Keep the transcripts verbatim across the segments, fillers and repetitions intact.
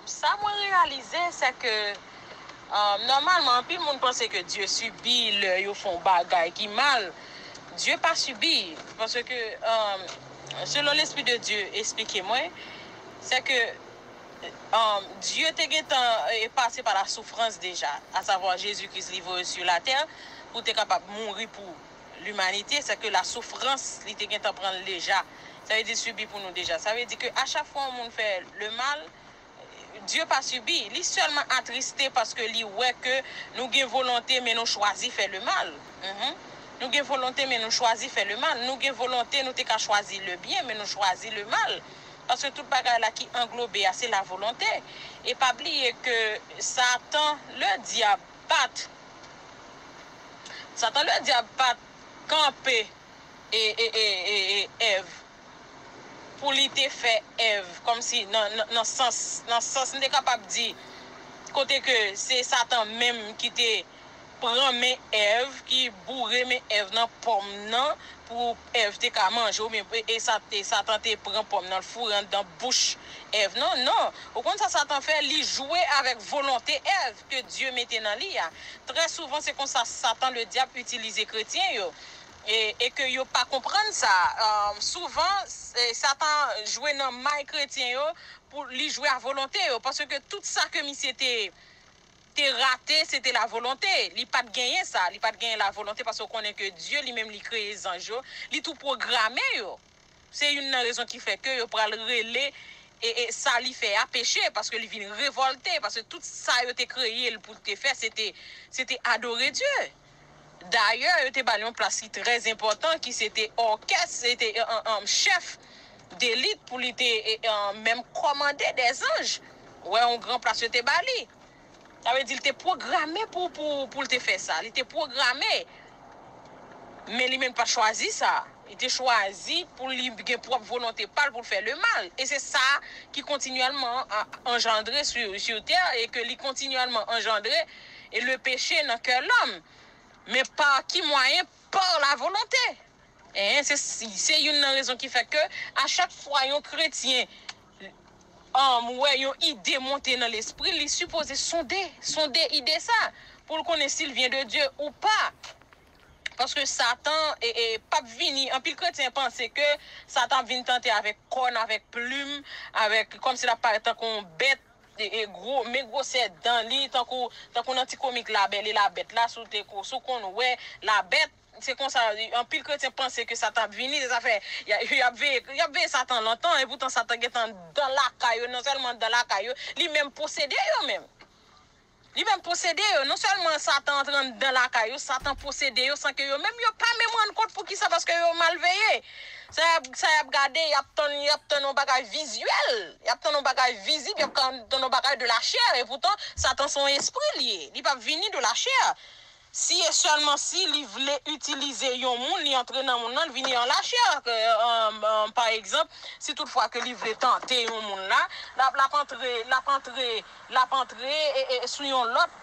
Sa mwen reyalize, se ke, euh, nòmalman, anpil moun panse ke Dye sibi lè yo fè yon bagay ki mal. Dye pa sibi, paske, euh, selon Lespri de Dye esplike mwen, se ke, euh, Dye te gentan, euh, pase pa la soufrans deja, asavwa Jezi Kris li voye sou latè pou te kapab mouri pou limanite, se ke la soufrans li te gentan pran l deja. Sa vle di sibi pou nou deja. Sa vle di ke a chak fwa yon moun fè le mal, Dye pa sibi, li sèlman atriste paske li wè ke nou gen volonte men nou chwazi fè le mal. Mhm. Nou gen volonte men nou chwazi fè le mal. Nou gen volonte, nou te ka chwazi le byen men nou chwazi le mal. Paske tout bagay la ki anglobe a se la volonte. E pa bliye ke Satan, le dyab, pa t Satan, le dyab, pa t kanpe e, e, e, e, e Èv pou li te fè Èv, kòmsi nan, nan, nan sans, nan sans, m te kapab di, kote ke se Satan menm ki te pran men Èv, ki boure men Èv nan pòm nan, pou Èv te ka manje, oubyen e, e Sa- e Satan te pran pòm nan, l foure anndan bouch Èv. Non, non. Ou konn sa Satan fè? Li jwe avèk volonte Èv ke Dye mete nan li a. Trè souvan, se konsa Satan, le dyab, itilize kretyen yo. E, e ke yo pa konprann sa. Euh, souvan, se- Satan jwe nan may kretyen yo pou li jwe a volonte yo. Paske tout sa ke misye te, te rate, se te la volonte. Li pa t genyen sa. Li pa t genyen la volonte paske w konnen ke Dye li menm li kreye zanj yo. Li tou pwograme yo. Se youn nan rezon ki fè ke yo pral rele e, e sa li fè a peche, paske li vin revòlte, paske tout sa yo te kreye l pou l te fè, se te, se te adore Dye. Dayè, yo te ba l yon plas ki trè enpòtan, ki se te òkès, se te, e, e, e, chèf delit pou li te, e, e, menm kòmande dèzanj. Wè, yon gran plas yo te ba li. Sa vle di, li te pwograme pou, pou, pou l te fè sa. Li te pwograme. Men li menm pa t chwazi sa. Li te chwazi pou li gen pwòp volonte pa l pou l fè le mal. E se sa ki kontinyèlman a- anjandre sou, sou tè e ke li kontinyèlman anjandre e le peche nan kè lòm. Men pa ki mwayen? Pa la volonte. Hein, se, se youn nan rezon ki fè ke a chak fwa yon kretyen um, wè yon ide monte nan lespri, li sipoze sonde, sonde ide sa, pou l konnen si l vyen de Dye ou pa. Paske Satan e, e, p ap vini. Anpil kretyen panse ke Satan ap vin tante avèk kòn, avèk plim, avèk, kòmsi l ap parèt tankou yon bèt, e, e, gwo, men gwosè dan li, tankou, tankou nan ti komik La Belle et la Bête la, si w te ko- si w konn wè La Bête, se konsa, anpil kretyen panse ke Satan ap vini, se sa fè, y a- y ap veye, y ap veye Satan lontan, e poutan Satan gentan anndan lakay yo, non sèlman anndan lakay yo, li menm posede yo menm. Li menm posede yo, non sèlman Satan antre anndan lakay yo, Satan posede yo san ke yo menm yo pa menm rann kont poukisa, paske yo mal veye. Sa y ap, sa y ap gade, y ap tann, y ap tann yon bagay vizyèl, y ap tann yon bagay vizib, y ap tann yon bagay de la chè, e poutan Satan se yon espri li ye, li p ap vini de la chè. Si e sèlman si li vle itilize yon moun, li antre nan moun nan, li vini an lachè. Ke, um, um, pa egzanp, si toutfwa ke li vle tante yon moun la, l ap, l ap antre, l ap antre, l ap antre e, e, sou yon lòt,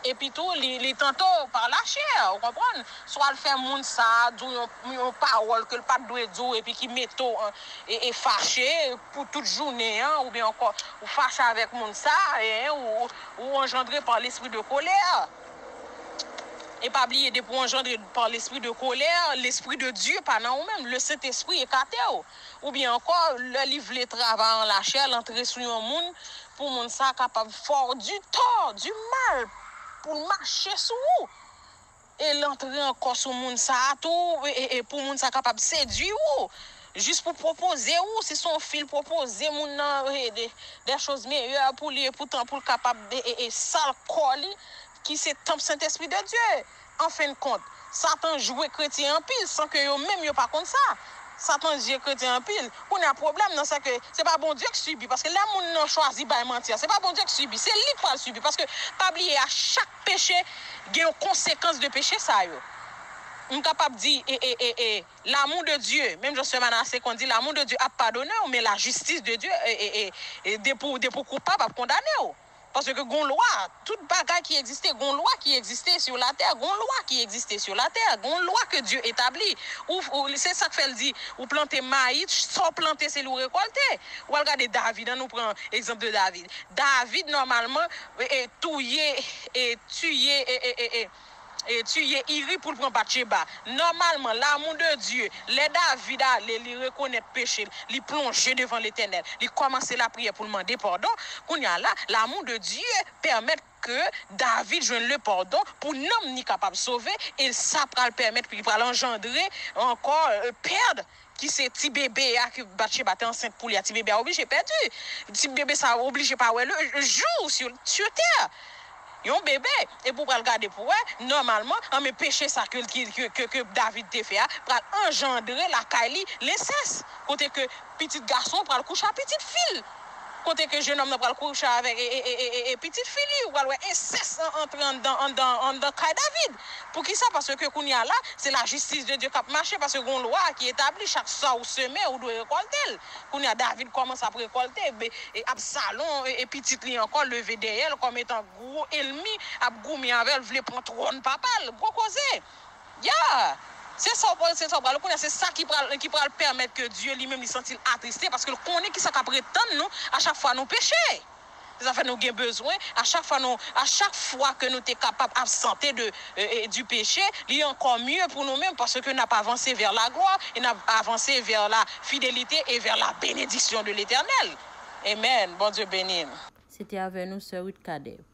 epi tou li, li tante w pa lachè, ou konprann? Swa l fè moun sa a di w yon, yon pawòl ke l pa t dwe di w epi ki mete w an, e, e fache pou tout jounen an, oubyen ankò ou fache avèk moun sa, e, ou, ou anjandre pa lespri de kolè. E pa bliye, depi w anjandre pa lespri de kolè, lespri de Dye pa nan ou menm, le Sentespri ekate w. Oubyen ankò, lè li vle travay an lachè, l antre sou yon moun, pou moun sa kapab fè w du tort, du mal, pou l mache sou ou. E l antre ankò sou moun sa a tou, e, e, e pou moun sa kapab sedui ou, jis pou pwopoze ou, si se yon fi l pwopoze moun nan, e, de, de choz meyè pou li, e poutan pou l kapab, e, e, e sal kò li, ki se tanp Sentespri de Dye. An fen de kont, Satan jwe kretyen anpil san ke yo menm yo pa konn sa. Satan jwe kretyen anpil. Kounye a pwoblèm nan se ke se pa Bondye k sibi, paske lè moun nan chwazi bay manti a, se pa Bondye k sibi, se li k pral sibi, paske pa bliye a chak peche gen yon konsekans de peche sa yo. M kapab di, e, e, e, e, l'amour de Dieu, menm jan sè Manassé konn di, l'amour de Dieu ap padone w, men la justice de Dieu, e, e, e, e, depi w, depi w koupab, ap kondane w. Paske gon lwa, tout bagay ki egziste, gon lwa ki egziste sou latè, gon lwa ki egziste sou latè, gon lwa ke Dye etabli. Ou, ou, se sa k fè l di, ou plante mayi, sa w plante, se li w rekòlte. Ou al gade David, ann nou pran egzanp de David. David, nòmalman, e, e, touye, e, tiye, e, e, e, e, e, tiye Iri pou l pran Batcheba. Nòmalman, lamou de Dye, lè David ale, li rekonèt peche l, li plonje devan Letènèl, li kòmanse lapriyè pou l mande padon. Kounye a la, lamou de Dye pèmèt ke David jwenn le padon pou nanm ni kapab sove, e sa pral pèmèt, li pral anjandre ankò, e, pèd ki se ti bebe a ke Batcheba te ansent pou li a, ti bebe a oblije pèdi. Ti bebe sa oblije pa wè le jou sou, sou tè. Yon bebe, epi w pral gade pou wè, nòmalman, anben peche sa ke, ke, ke, ke, ke David te fè a, pral anjandre lakay li lensès, kote ke pitit gason pral kouche a pitit fi l, kote ke jennonm nan pral kouche avèk, e, e, e, e, e, e pitit fi li, ou pral wè ensès an, antre anndan, anndan, anndan kay David. Poukisa? Paske kounye a la, se lajistis de Dye k ap mache, paske gon lwa ki etabli, chak sa ou seme, ou dwe rekòlte l. Kounye a, David kòmanse ap rekòlte, be, e Absalon, e, e pitit li ankò, leve dèyè l kòm etan gwo ènmi, ap goumen avè l, vle pran twòn papa l. Gwo koze! Ya! Se sa w pral, se sa w pral konnen, se sa ki pral, ki pral pèmèt ke Dye li menm li santi l atriste, paske l konnen kisa k ap ret tann nou a chak fwa nou peche. Se sa fè nou gen bezwen, a chak fwa nou, a chak fwa ke nou te kapab absante de, e, e, du péché, li ankò mye pou nou menm, paske n ap avanse vers la gloire, e n ap avanse vers la fidélité et vers la bénédiction de l'Éternel. Amen. Bondye beni n. Se te avè nou sè Ruth Cadet.